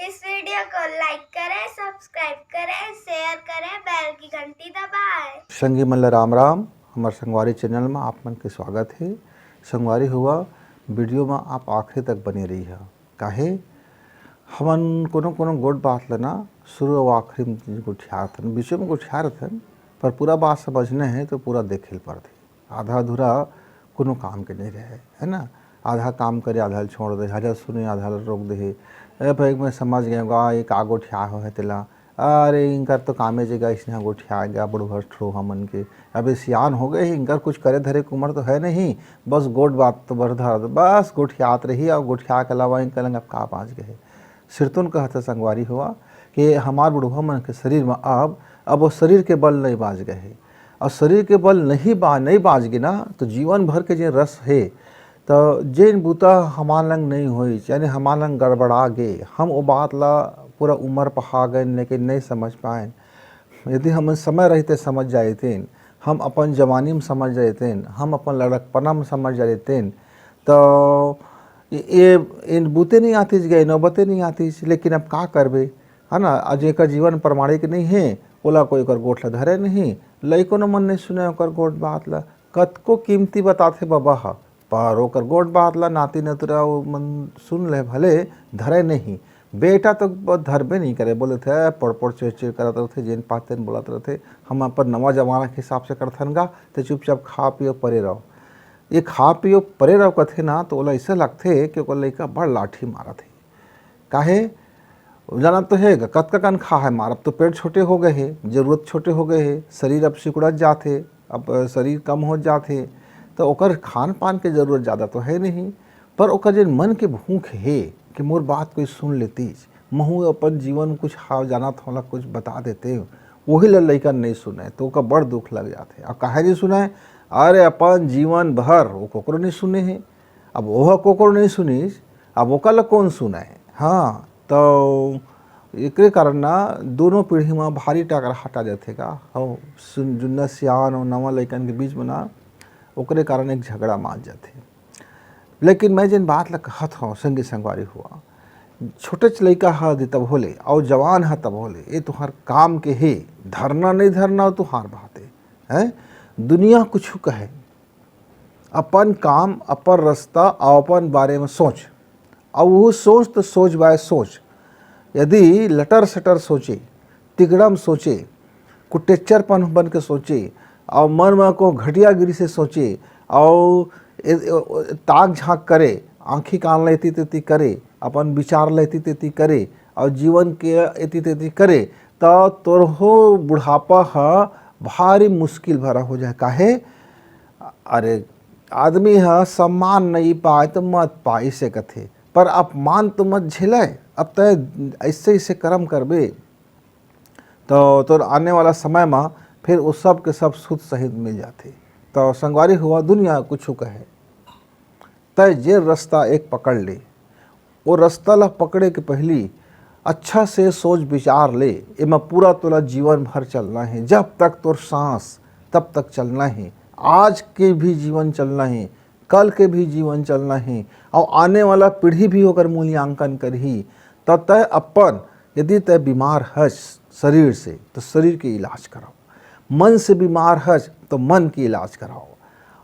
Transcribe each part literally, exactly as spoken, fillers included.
इस वीडियो को लाइक करें, सब्सक्राइब करें, शेयर करें, बेल की घंटी दबाएं। संगी मन ल राम राम। हमर संगवारी चैनल म आप मन के स्वागत हे। संगवारी हुआ, वीडियो म आप आखिरी तक बने रही ह। काहे, हमन कोनो कोनो गोठ बात ल ना शुरू अउ आखिरी म गोठियाथन, बीचो म गोठियाथन, पर पूरा बात समझना हे तो पूरा देखे ल पड़थे। आधा अधूरा कोनो काम के नहीं रहे, है ना। आधा काम करे, आधा ल छोड़ दे, आधा सुने, आधा ल रोक दे। ए भाई, मैं समझ गए गा, ये का गोठिया हो है तेला। अरे, इनकर तो कामे जगह इसने गोठिया गया, बड़ुहर ठो हमन के। अबे सियान हो गए, इनकर कुछ करे धरे के उम्र तो है नहीं, बस गोठ बात तो बर धर दे, बस गोठियात रही, और गोठिया के अलावा इनकर लंग अब का बाँच गए। सिरतोन कहत हे संगवारी हुआ कि हमार बुढ़वा मन के शरीर में अब, अब वो शरीर के बल नहीं बाँच गए हे। और शरीर के बल नहीं बा, नहीं बाँच गे ना, तो जीवन भर के जे रस हे, तो जेन बूता हमार लंग नहीं होई, यानी हमार लंग गड़बड़ा गे, हम वो बात ला पूरा उम्र पहा गए, लेकिन नहीं समझ पाए। यदि हम समय रहते समझ जाते, हम अपन जवानी में समझ जाते, हम अपन लड़कपना में समझ जाते, तो ये, ये इन बूते नहीं आतीस गए, नौबते नहीं आतीस। लेकिन अब का करबे, है ना। आज एकर जीवन प्रमाणिक नहीं है, ओला कोई एकर गोठ ला धरे नहीं, लइको न मन नहीं सुने ओकर गोठ बात ला। कतको कीमती बताथे बबा ह, पर ओकर गोठ बात ला नाती नतुरा वो मन सुन ले भले, धरे नहीं। बेटा तो ब-, धरबे नहीं करे, बोलथे, "ए, पोड़ पोड़ चिर चिर करत रहथे, जेन पातेन बोलत रहथे, हम अपन नवा जमाना के हिसाब से करथन गा, ते चुपचाप खा पियो परे रहो।" ये खा पियो परे रहो कथे ना, तो ओला ऐसा लगथे कि ओकर लइका बड़ लाठी मारत हे। काहे? जानत तो हे गा, कतका कन खा है मार, अब तो पेट छोटे हो गए हे, जरूरत छोटे हो गए हे, शरीर अब सिकुड़त जात हे, अब शरीर कम होत जात हे, तो ओकर खान पान के जरूरत ज़्यादा तो है नहीं, पर ओकर जेन मन के भूख हे कि मोर बात कोई सुन लेतीस, महू अपन जीवन कुछ हाव जानत होला कुछ बता देते, वही ल लइका नहीं सुने, तो ओकर बड़ दुख लग जात हे। अब काहे नहीं सुने? अरे अपन जीवन भर वो कोकरो नहीं सुने हे, अब ओह कोकरो नहीं सुनिस, अब ओकर ल कौन सुने? हाँ, तो एकरे कारण ना दोनों पीढ़ी में भारी टकराहट आ जाथे का। हो, सुन, जुन्ना सियान और नवा लइकन के बीच में ना ओकरे कारण एक झगड़ा माज जाथे। लेकिन मैं जेन बात ला कहत हौं, संगी संगवारी हुआ, छोटेच लइका ह दे तब होले, अउ जवान ह तब होले, ये तुहार काम के हे, धरना नहीं धरना, वो तुहार बात हे, हैं? दुनिया कुछ कहे, अपन काम, अपन रास्ता, अउ अपन बारे में सोच, अउ वो सोच तो सोच बाय सोच। यदि लटर सटर सोचे, तिगड़म सोचे, कुटेच्चरपन बन के सोचे, अउ मन में को घटियागिरी से सोचे, अउ ए-, ए-, ताक झांक करे, आँखी कान ल एती तेती करे, अपन विचार ल एती तेती करे, अउ जीवन के एती तेती करे, त तोरहो बुढ़ापा ह भारी मुश्किल भरा हो जाए। काहे? अरे, आदमी ह सम्मान नहीं पाए तो मत पाए, इसे कथे, पर अपमान तो मत झेले। अब तय ऐसे ऐसे कर्म करबे, तो तोर आने वाला समय में फिर वो सब के सब सुध सहित मिल जाथे। तो संगवारी हुआ, दुनिया कुछ कहे, तय जे रास्ता एक पकड़ ले, वो रास्ता ला पकड़े के पहली अच्छा से सोच विचार ले। एमा पूरा तोला जीवन भर चलना है, जब तक तोर सांस तब तक चलना है। आज के भी जीवन चलना है, कल के भी जीवन चलना है, और आने वाला पीढ़ी भी ओकर मूल्यांकन करही। त तय अपन, यदि तय बीमार हस शरीर से, तो शरीर के इलाज कराओ। मन से बीमार हस तो मन के इलाज कराओ,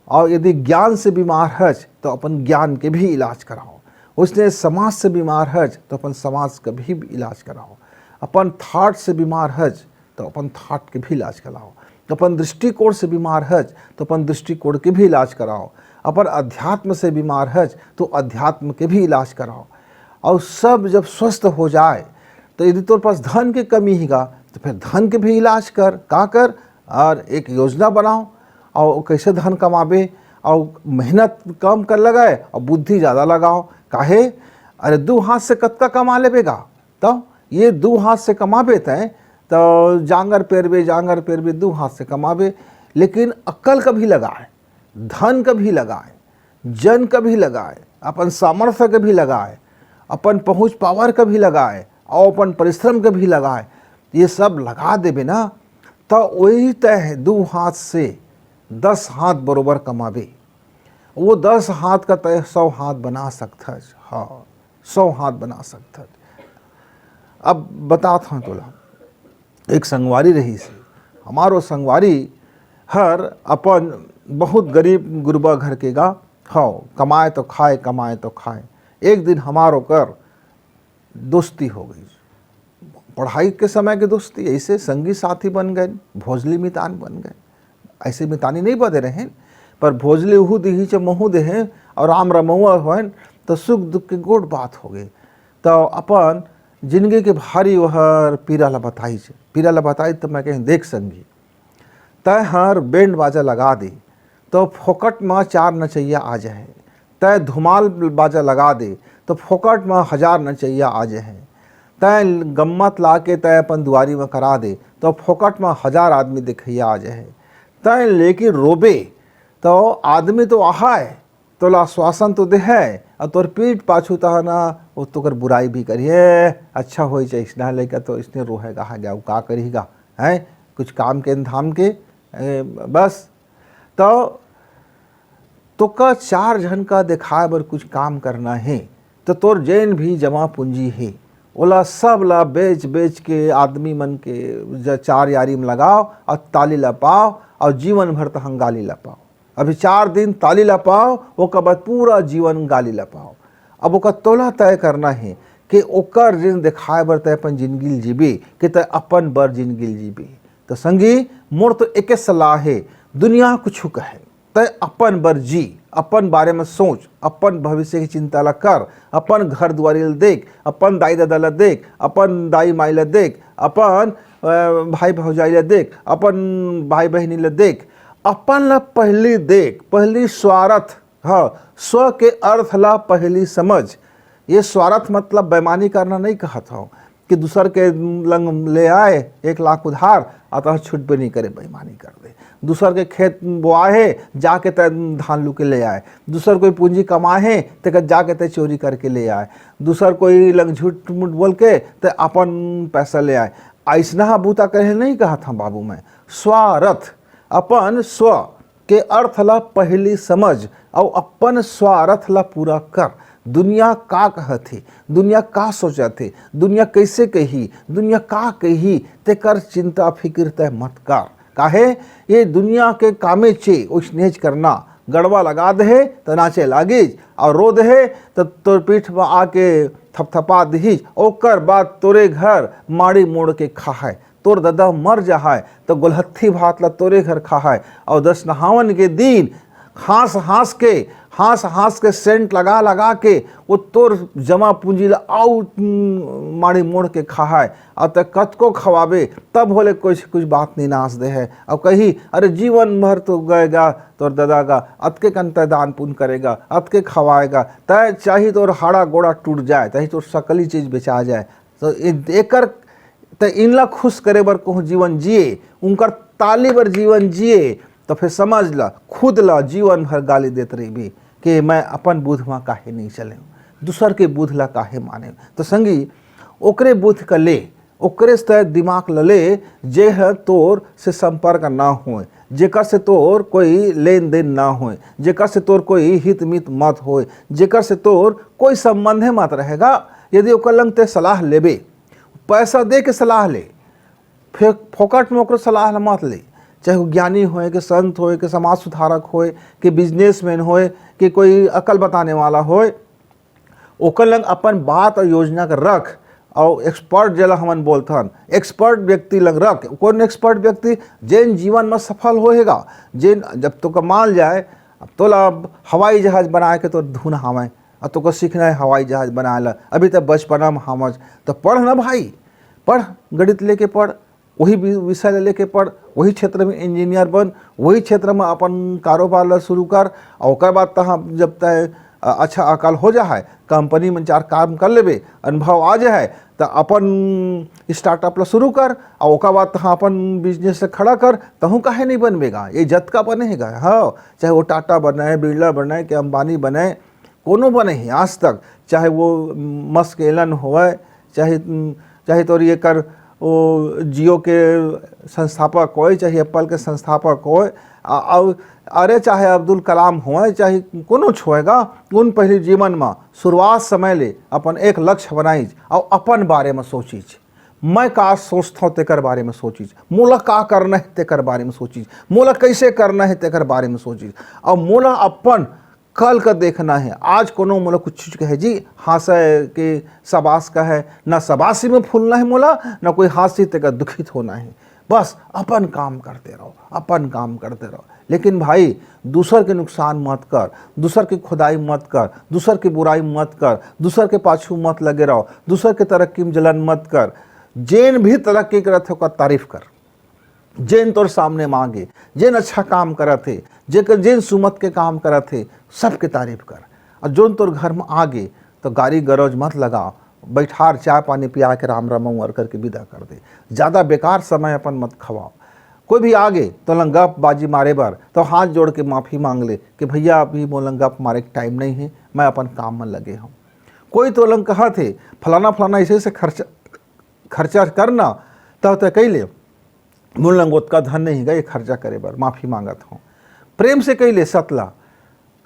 और यदि ज्ञान से बीमार हस तो अपन ज्ञान के भी इलाज कराओ। उसने समाज से बीमार हस तो अपन समाज का भी इलाज कराओ। अपन थॉट से बीमार हस तो अपन थॉट के भी इलाज कराओ। अपन दृष्टिकोण से बीमार हस तो अपन दृष्टिकोण के भी इलाज कराओ। अपन अध्यात्म से बीमार हस तो अध्यात्म के भी इलाज कराओ। और सब जब स्वस्थ हो जाए, तो यदि तोर पास धन के कमी ही गा, तो फिर धन के भी इलाज कर। का कर? और एक योजना बनाओ, और कैसे धन कमाबे, और मेहनत कम कर लगाए और बुद्धि ज़्यादा लगाओ। काहे? अरे, दू हाथ से कतका कमा लेबे गा? तो ये दू हाथ से कमाबे तय, तो जांगर पेरबे, जांगर पेरबे, दू हाथ से कमाबे, लेकिन अक्कल कभी लगाए, धन कभी लगाए, जन कभी लगाए, अपन सामर्थ्य कभी लगाए, अपन पहुँच पावर कभी लगाए, और अपन परिश्रम कभी लगाए, ये सब लगा देबे ना, तो वही तय दू हाथ से दस हाथ बरोबर कमाबे। वो दस हाथ का तय सौ हाथ बना सकथस। हाँ, सौ हाथ बना सकथस। अब बतात हंव तोला, एक संगवारी रहिस हे, हमारो संगवारी हर अपन बहुत गरीब गुरबा घर के गा, हव, कमाए तो खाए, कमाए तो खाए। एक दिन हमार ओकर दोस्ती हो गई, पढ़ाई के समय के दोस्ती, ऐसे संगी साथी बन गए, भोजली मितान बन गए। ऐसे मितानी नहीं बदे रहे, पर भोजली उहू दिही च महू देहे, और राम रमौआ होएन, तो सुख दुख के गोट बात हो गई। तो अपन जिंदगी के भारी ओहर पीरा ला बताई च, पीरा ला बताई तो मैं कहें, देख संगी, तैं हर बैंड बाजा लगा दे, तो फोकट म चार नचैया आ जाए। तैं धुमाल बाजा लगा दे, तो फोकट म हजार नचैया आ जाए। तैं गम्मत ला के तैं अपन दुआरी म करा दे, तो फोकट म हजार आदमी देखैया आ जाए। तैं लेकिन रोबे, तो आदमी तो आहाय, तोला आश्वासन तो देहे, और तोर पीठ पाछू तहना वो तोकर बुराई भी करिए। अच्छा होई च, इसना लइका तो इसने रोहे गा, गा, वो का करिगा, हैं? कुछ काम के धाम के, ए, बस। तो तोका चार झन का देखाए बर कुछ काम करना हे, तो तोर जेन भी जमा पूंजी हे, ओला सब ला बेच, बेच के आदमी मन के ज-, चार यारी में लगाओ और ताली ला पाओ और जीवन भर तहन गाली ला पाओ। अभी चार दिन ताली ला पाओ, ओकर बाद पूरा जीवन गाली ला पाओ। अब ओकर तोला तय करना हे कि ओकर जेन देखाए बर तय अपन जिंदगी ल जीबे, कि तय अपन बर जिंदगी ल जीबे। तो संगी, मोर तो एके सलाह हे, दुनिया कुछु कहे, तय अपन बर जी, अपन बारे में सोच, अपन भविष्य की चिंता ला कर, अपन घर दुआरी ला देख, अपन दाई ददा ला देख, अपन दाई माई ला देख, अपन, अ, भाई भौजाई ला देख, अपन भाई बहिनी ला देख, अपन ला पहली देख, पहली स्वार्थ, हाँ, स्व के अर्थ ला पहली समझ। ये स्वार्थ मतलब बेईमानी करना नहीं कहत हूँ कि दूसर के लंग ले आए एक लाख उधार, अतः छुटबे नहीं करे, बेईमानी कर दे। दूसर के खेत बोआ हे, जाके तय धान लुके ले आए। दूसर कोई पूंजी कमाए हे, तेकर जाके तय चोरी करके ले आए। दूसर कोई लंग झूठ मूठ बोल के तय अपन पैसा ले आए। ऐसना बूता करे नहीं कहत हूँ बाबू मैं। स्वार्थ, अपन स्व के अर्थ ला पहली समझ, अउ अपन स्वार्थ ला पूरा कर। दुनिया का कहत हे, दुनिया का सोचत हे, दुनिया कैसे कही, दुनिया का कही, तेकर चिंता फिकिर तय मत कर। काहे, ये दुनिया के कामे चे ओइसनेच करना। गड़वा लगा दे हे, त नाचे लागिज, और रो दे हे, त तोर पीठ म आके थपथपा दिहिज। ओकर बाद तोरे घर माड़ी मोड़ के खाहय। तोर ददा मर जाहय, त गोलहत्थी भात ला तोरे घर खाहय। और दस नहावन के दिन हाँस हाँस के, हाँस हाँस के सेंट लगा लगा के, वो तोर जमा पूंजी ला आउ, उम, माड़ी मोड़ के खाहय। और तय कतको खवाबे, तब होले कुछ, कुछ बात नहीं नास दे हे। और कही, "अरे, जीवन भर तो गए गा तोर ददा गा, अतके कन तय दान पुण्य करे गा, अतके खवाए गा, तय चाही तोर हाड़ा गोड़ा टूट जाए, चाही तोर सकली चीज बेचा जाए।" तो ए-, एकर, त इनला खुश करे बर कहूँ जीवन जिए, उनकर ताली बर जीवन जिए, तो फिर समझ ला, खुद ला जीवन भर गाली देत रहिबे कि मैं अपन बुध म काहे नहीं चले, दूसर के बुध ला काहे माने। तो संगी, ओकरे बुध का ले, ओकरे से दिमाग ल ले, जे ह तोर से संपर्क ना होए, जेकर से तोर कोई लेन देन ना होए, जेकर से तोर कोई हित मित मत होए, जेकर से तोर कोई संबंधे मत रहेगा। यदि ओकर लंग ते सलाह लेबे, पैसा दे के सलाह ले, फिर फोकट में ओकर सलाह ल मत ले। चाहे वो ज्ञानी होए, कि संत होए, कि समाज सुधारक होए, कि बिजनेसमैन होए, कि कोई अकल बताने वाला होए, ओकर लंग अपन बात और योजना के रख, और एक्सपर्ट जेला हमन बोलथन, एक्सपर्ट व्यक्ति लंग रख। कौन एक्सपर्ट व्यक्ति? जेन जीवन में सफल होएगा, जेन जब तो कमाल जाए, अब तोला अब हवाई जहाज बनाए के तो धुन हावय, अब तोका सीखना है हवाई जहाज बनाए ला, अभी तक बचपना में हावज, तो पढ़ ना भाई, पढ़, गणित लेके पढ़, वही वि-, विषय ले लेके पढ़, वही क्षेत्र में इंजीनियर बन, वही क्षेत्र में अपन कारोबार ला शुरू कर। और ओकर बाद तहाँ जब तय, अ, अच्छा अकल हो जाए, कंपनी में चार काम कर लेबे, अनुभव आ जाए, तो अपन स्टार्टअप ला शुरू कर, और ओकर बाद तहाँ अपन बिजनेस से खड़ा कर, तहूँ काहे नहीं बनबेगा? ये जतका बने हेगा, हाँ, चाहे वो टाटा बने, बिरला बने, कि अंबानी बने, कोनो बने ही आज तक, चाहे वो मस्क एलन होवे, चाहे, चाहे तोर ये कर, वो जियो के संस्थापक होय, चाहे एप्पल के संस्थापक होय, आ, अउ अरे चाहे अब्दुल कलाम होय, चाहे कोनो होय गा, उन पहिली जीवन म शुरुआत समय ले अपन एक लक्ष्य बनाइच अउ अपन बारे म सोचिच। मैं का सोचथंव तेकर बारे म सोचिच, मोला का करना हे तेकर बारे म सोचिच, मोला कइसे करना हे तेकर बारे म सोचिच, अउ मोला अपन कल का देखना हे। आज कोनो मोला कुछ चीज कहे जी, हाँसय के शबास कहे, ना शबासी म फूलना हे मोला, ना कोई हाँसी तेकर दुखित होना हे। बस अपन काम करते रहो, अपन काम करते रहो। लेकिन भाई, दूसर के नुकसान मत कर, दूसर के खुदाई मत कर, दूसर के बुराई मत कर, दूसर के पाछू मत लगे रहो, दूसर के तरक्की म जलन मत कर। जेन भी तरक्की करत हे, ओकर तारीफ कर। जेन तोर सामने म आगे, जेन अच्छा काम करत हे, जेकर, जेन सुमत के काम करत हे, सबके तारीफ कर। अउ जोन तोर घर म आगे, तो गारी गलौज मत लगा, बइठार चाय पानी पिया के राम राम उमर करके विदा कर दे। ज़्यादा बेकार समय अपन मत खवाओ। कोई भी आगे तोला गप बाजी मारे बर, तो हाथ जोड़ के माफ़ी मांग ले कि भैया, अभी मोला गप मारे के टाइम नहीं हे, मैं अपन काम म लगे हंव। कोई तोला कहत हे, फलाना फलाना ऐसे ऐसे खर्चा, खर्चा करना, तो तैं कहि ले, मोर लंग ओतका धन नहीं हे गा ये खर्चा करे बर, माफ़ी मांगत हंव। प्रेम से कहि ले सत ला,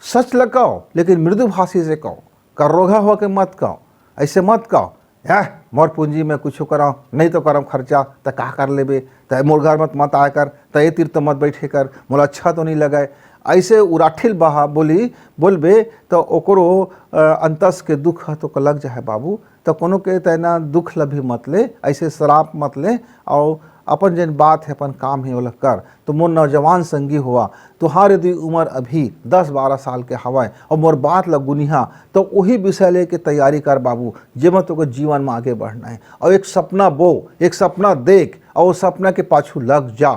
सच ल कहो, लेकिन मृदु भाषी से कहो, करोघा होके मत कहो, ऐसे मत कहो, "एह, मोर पूंजी में कुछ करंव, नहीं तो करंव खर्चा, त का कर लेबे, त मोर घर मत, मत आय कर, त ए तीर तो मत बैठे कर, मोला अच्छा तो नहीं लगय।" ऐसे उराठिल बहा बोली बोलबे, तो ओकरो, अ, अंतस के दुख ह तो लग जाए बाबू। तो कोनो के तैना दुख ल भी मत ले, ऐसे श्राप मत ले, अउ अपन जेन बात हे, अपन काम हे, ओला कर। तो मोर नौजवान संगी होवा, तुहार यदि उमर अभी दस बारह साल के हवय अउ मोर बात ल गुनिहा, तो ओही विषय लेके तैयारी कर बाबू, जेमा तोके जीवन म आगे बढ़ना हे। अउ एक सपना बो, एक सपना देख, अउ ओ सपना के पाछू लग जा।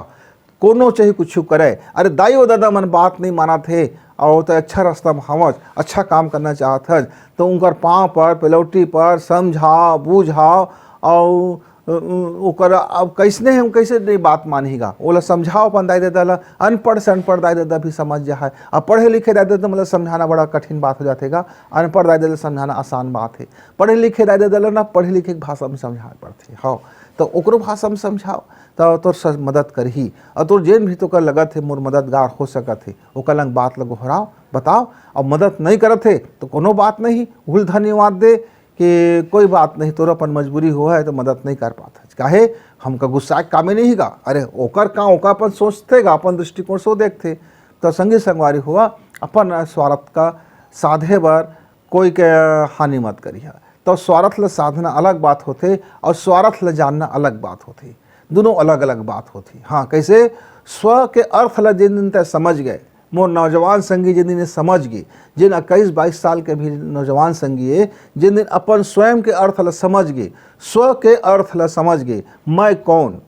कोनो चाहे कुछ करे, अरे दाई ओ दादा मन बात नहीं मानत हे, अउ त अच्छा रास्ता म हवस, अच्छा काम करना चाहत हस, तो उनकर पाँव पर, पेलौटी पर समझा, बुझा, अउ उ-, ओकर अब कइसने हे, कइसे नहीं बात मानही गा, ओला समझाओ अपन दाई ददा ला। अनपढ़ से अनपढ़ दाई ददा भी समझ जाहय। अब पढ़े लिखे दाई ददा मन ला समझाना बड़ा कठिन बात हो जाथे गा। अनपढ़ दाई ददा ला समझाना आसान बात हे। पढ़े लिखे दाई ददा ला ना पढ़े लिखे के भाषा में समझाए पड़थे। हाँ, तो ओकरो भाषा में समझाओ, तो तोर स-, मदद करही। अउ तोर जेन भी तोकर लगत हे मोर मददगार हो सकत हे, ओकर लंग बात ल गोहराओ, बताओ। अब मदद नहीं करत हे तो कोनो बात नहीं, उहू ल धन्यवाद दे। कि कोई बात नहीं, तोर अपन मजबूरी होवय तो मदद नहीं कर पात हस। काहे? हमका गुस्सा के कामे नहीं गा। अरे ओकर का, ओकर अपन सोचथे गा, अपन दृष्टिकोण से देखथे। तो संगी संगवारी होवा, अपन स्वार्थ का साधे बर कोई के हानि मत करिहा। तो स्वार्थ ल साधना अलग बात होथे अउ स्वार्थ ल जानना अलग बात होथे। दोनों अलग-अलग बात होथे। हाँ, कइसे? स्व के अर्थ ल जेन दिन तैं समझ गए, मोर नौजवान संगी जेन दिन ये समझ गे, जेन इक्कीस बाईस साल के भी नौजवान संगी हे, जेन दिन अपन स्वयं के अर्थ ल समझ गे, स्व के अर्थ ल समझ गे, मैं कौन,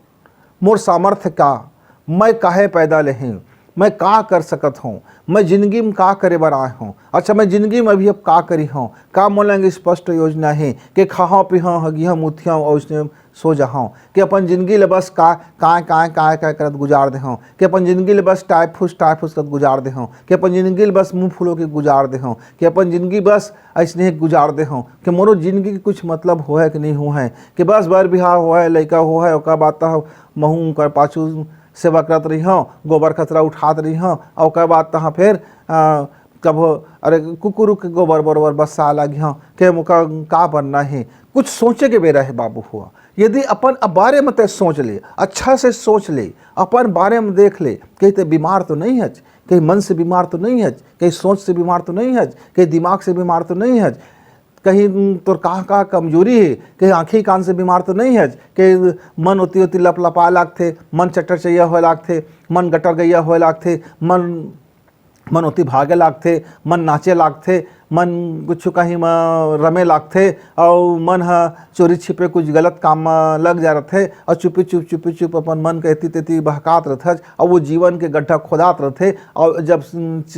मोर सामर्थ्य का, मैं काहे पैदा ले हूँ, मैं का कर सकत हूँ, मैं जिंदगी में का करे बर आए हूँ, अच्छा मैं जिंदगी में अभी अब का करी हूँ, का मोला एक स्पष्ट योजना हे कि खाहूँ पीहूँ हगिहूँ मुथिहूँ अउ इसने सो जाहूँ, कि अपन जिंदगी ल बस का, काय, काय, काय, काय करत गुजार देहूँ, कि अपन जिंदगी ल बस टाइफूस, टाइफूस करत गुजार देहूँ, कि अपन जिंदगी ल बस मुंह फुलो के गुजार देहूँ, कि अपन जिंदगी बस अइसने गुजार देहूँ, कि मोरो जिंदगी के कुछ मतलब होवय कि नहीं होवय, कि बस बर बिहाव होवय, लइका होवय, ओकर बाद त महूँ ओकर पाछू सेवा करत रहिहूँ, गोबर कचरा उठात रहिहूँ, अउ ओकर बाद त फेर, अ, कभो, अरे, कुकुर के गोबर बरोबर बस्सा लागिहूँ, के मोका का बनना हे, कुछ सोचे के बेरा हे बाबू हो। यदि अपन बारे में तैं सोच ले, अच्छा से सोच ले, अपन बारे में देख ले, कहीं तैं बीमार तो नहीं हच, कहीं मन से बीमार तो नहीं हच, कहीं सोच से बीमार तो नहीं हच, कहीं दिमाग से बीमार तो नहीं हच, कहीं तोर कहाँ कहाँ कमजोरी हे, कहीं आँखी कान से बीमार तो नहीं हच, कहीं मन ओती ओती लपलपाए लागथे, मन चट्टर चैया होए लागथे, मन गटर गैया होए लागथे, मन मन ओती भागे लागथे, मन नाचे लागथे, मन कुछु कहीं म रमे लागथे, अउ मन ह चोरी छिपे कुछ गलत काम म लग जा रथे, अउ चुपी चुप, चुपी चुप अपन मन के एती तेती बहकात रथस, अउ वो जीवन के गड्ढा खोदात रथे। अउ जब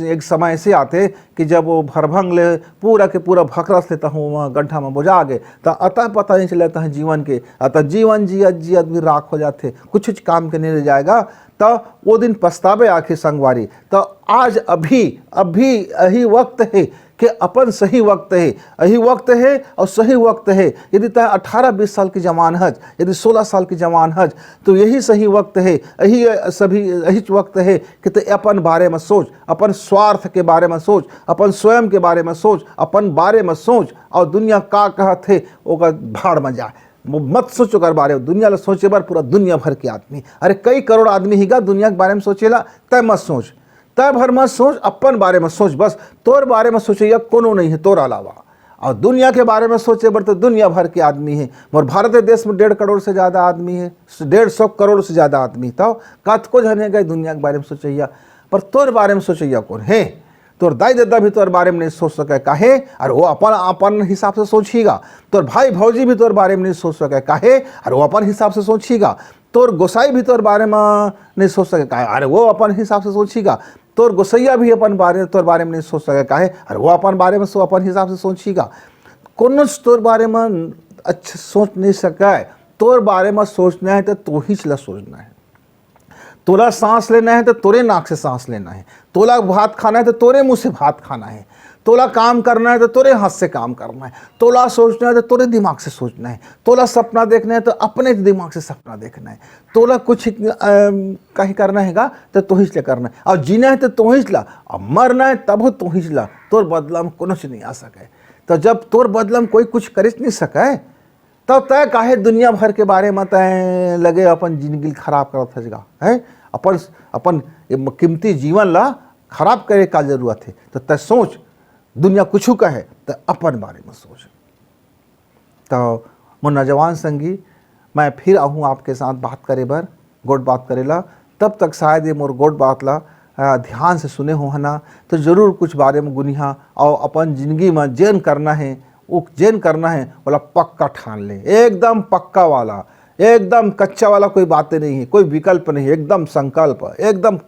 एक समय ऐसे आथे कि जब वो भरभंग ले पूरा के पूरा भखरस ले तहूँ वहाँ गड्ढा म बोजा गे, त अतः पता नहीं चले तह जीवन के, अतः जीवन जियत जियत भी राख हो जाथे, कुछ कुछ काम के नहीं रह जाएगा। त वो दिन पछताबे आखिर संगवारी। त आज अभी, अभी यही वक्त हे के अपन सही वक्त हे, यही वक्त हे और सही वक्त हे। यदि तय अठारह बीस साल के जवान हज, यदि सोलह साल के जवान हज, तो यही सही वक्त हे, यही सभी यही वक्त हे कि तय अपन बारे में सोच, अपन स्वार्थ के बारे में सोच, अपन स्वयं के बारे में सोच, अपन बारे में सोच, और दुनिया का कहत हे ओकर भाड़ में जाए। मत सोच ओकर बारे में, दुनिया ला सोचे बर पूरा दुनिया भर के आदमी, अरे कई करोड़ आदमी ही गा दुनिया के बारे में सोचेला। तय मत सोच, तय भर मत सोच, अपन बारे में सोच, बस तोर बारे में सोचइया कोनो नहीं है तोर अलावा। और दुनिया के बारे में सोचे बर तो दुनिया भर के आदमी है। मोर भारत देश में डेढ़ करोड़ से ज्यादा आदमी है, डेढ़ सौ करोड़ से ज्यादा आदमी। तो कतको झन है गए दुनिया के बारे में सोचइया, पर तोर बारे में सोचइया कौन है? तोर दाई ददा भी तोर बारे में नहीं सोच सके, काहे? अरे वो अपन अपन हिसाब से सोचहीगा। तोर भाई भौजी भी तोर बारे में नहीं सोच सके, काहे? अरे वो अपन हिसाब से सोचहीगा। तोर गोसाई भी तोर बारे में नहीं सोच सके, काहे? अरे वो अपन हिसाब से सोचहीगा। तोर गोसैया भी अपन बारे तोर बारे में नहीं सोच सके, काहे? अरे वो अपन बारे में सो अपन हिसाब से सोचहीगा। कोनो तोर बारे में अच्छा सोच नहीं सके। तोर बारे में सोचना है तो तोहिच ला सोचना है। तोला सांस लेना है तो तोरे नाक से सांस लेना है। तोला भात खाना है तो तोरे मुंह से भात खाना है। तोला काम करना है तो तोरे हाथ से काम करना है। तोला सोचना है तो तोरे दिमाग से सोचना है। तोला सपना देखना है तो अपने दिमाग से सपना देखना है। तोला कुछ अम, कहीं करना हैगा तो तोहिच ला करना है। और जीना है तो तोहिच ला, और मरना है तब तोहिच ला। तोर बदला में कोनो से नहीं आ सके। तो जब तोर बदला में कोई कुछ करिच नहीं सके, तब तय काहे दुनिया भर के बारे में तय लगे अपन जिंदगी खराब करत हस गा, हैं? अपन अपन ये कीमती जीवन ला खराब करे का जरूरत है? तो तय सोच, दुनिया कुछ कहे तो अपन बारे में सोच। तो मोर नौजवान संगी, मैं फिर आहूँ आपके साथ बात करे बर, गोठ बात करे ला। तब तक शायद ये मोर गोठ बात ला अ, ध्यान से सुने हो है ना, तो जरूर कुछ बारे में गुनिहा और अपन जिंदगी में जेन करना है, वो जेन करना है, वाला पक्का ठान ले, एकदम पक्का वाला, एकदम कच्चा वाला कोई बातें नहीं है, कोई विकल्प नहीं, एकदम संकल्प, एकदम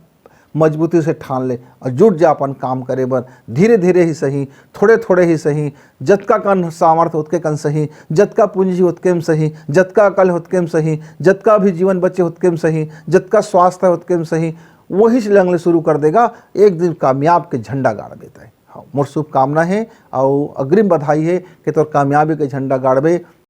मजबूती से ठान ले और जुट जा अपन काम करे बर। धीरे धीरे ही सही, थोड़े थोड़े ही सही, जतका कन सामर्थ्य ओतके कन सही, जतका पूंजी ओतके में सही, जतका अकल ओतके में सही, जतका भी जीवन बचे ओतके में सही, जतका स्वास्थ्य है ओतके में सही, वही से लंगले शुरू कर देगा। एक दिन कामयाब के झंडा गाड़ देता है। हाँ, मोर शुभकामना है और अग्रिम बधाई है कि तोर कामयाबी के झंडा गाड़बे।